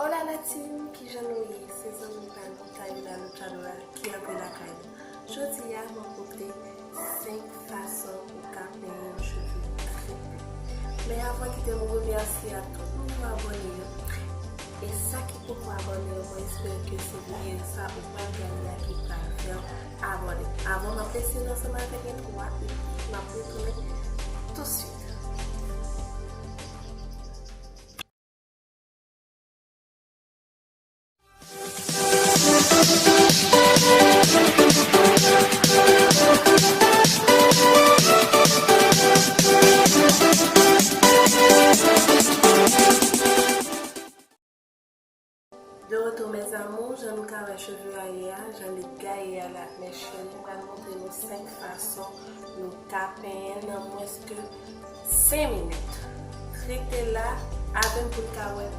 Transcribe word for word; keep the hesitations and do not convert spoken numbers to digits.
Hola la team, kijan nou ye? Se zanmi pa nou Tayla Luchadora ki antre lakay nou. Jodi a, mwen pote senk fason ou ka penyen yon cheve triple. Men avan, kite m remèsye a tout moun ki abòne yo. E sa ki poko abòne yo, mwen espere ke se videyo sa ou pral gade a ki pral fè w abòne. Avan m ap lese nou ansanm avèk entwo a, epi m ap retounen tousuit. De retour, mes amours, jan nou ka wè cheve a ye a, jan li gaye a la, mes chéris, mwen pral montre nou senk fason nou ka penyen nan mwens ke senk minit. Rete la avè m pou n ka wè